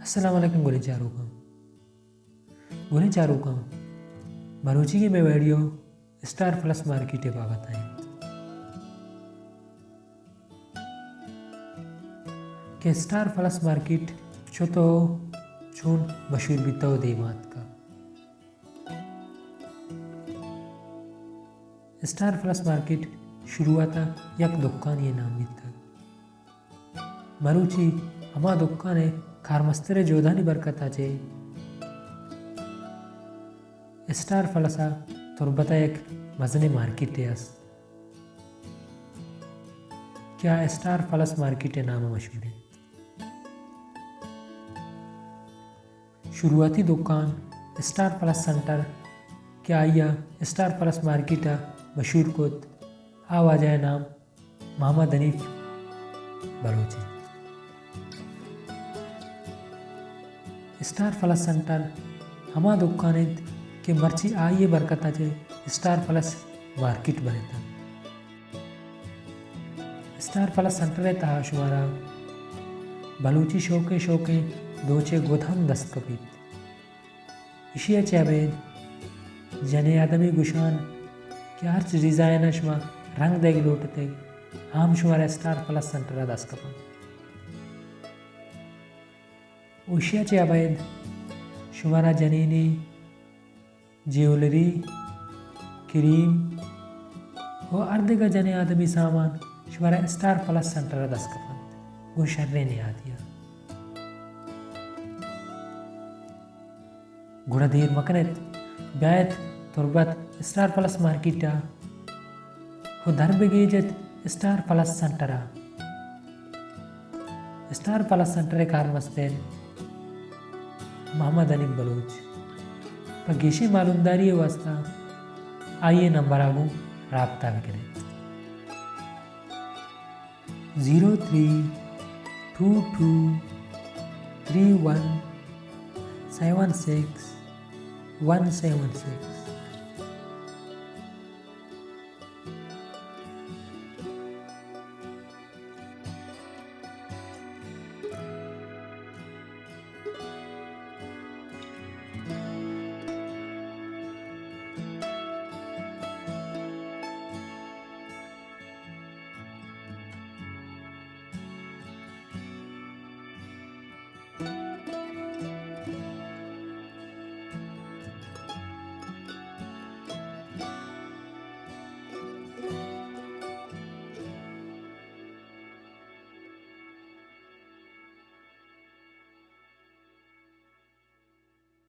السلام علیکم گلیں چاروکاں۔ گلیں چاروکاں، مروچی کہ مئے ویڈیو اسٹار پلس مارکیٹ ءِ بابت ءَ اِنت کہ اسٹار پلس مارکیٹ چتو چون مشہور بیتہ ءُ دیما اتکہ۔ اسٹار پلس مارکیٹ شروعات ءَ یک دکانے ءِ نام بیتگ۔ مروچی ہما دکان ءِ کارمستر ءِ جہدانی برکت ءَ چہ اسٹار پلس ءَ تربت ءَ یک مزنیں مارکیٹے است۔ کہ آ اسٹار پلس مارکیٹ ءِ نام ءَ مشہور اِنت۔ شروعاتی دکان اسٹار پلس سنٹر کہ آئی ءَ اسٹار پلس مارکیٹ ءَ مشہور کت، آ واجہ ءِ نام محمد حنیف بلوچ اِنت۔ اسٹار پلس سنٹر ہما دکان اِنت کہ مرچی آئی ءِ برکت ءَ چہ اسٹار پلس مارکیٹ بنتگ۔ اسٹار پلس سنٹر ءِ تہا شمارا بلوچی شوکیں شوکیں دوچ ءِ گد ہم دست کپیت۔ ایشی ءَ چہ ابید جنیں آدمی گوشان کہ ہرچ ڈیزائن ءَ شما رنگ دئیگ لوٹ اتگ، آ ہم شمارا اسٹار پلس سنٹر ءَ دست کپنت۔ ءُ ایشی ءَ چہ ابید شمارا جنینی جیولری، کریم ءُ ہر دگہ جنیں آدمی سامان شمارا اسٹار پلس سنٹر ءَ دست کپنت، گوں شریں نیادے ءَ۔ گڑا دیر مکن ات، بیا ات تربت اسٹار پلس مارکیٹ ءَ ءُ در بگیج ات اسٹار پلس سنٹر ءَ۔ اسٹار پلس سنٹر ءِ کارمستر محمد حنیف بلوچ۔ پہ گیشیں معلومداری ءِ واستہ آئی ءِ نمبر ءَ گوں رابطہ بکن ات۔ Zero three two two three one seven six one seven six.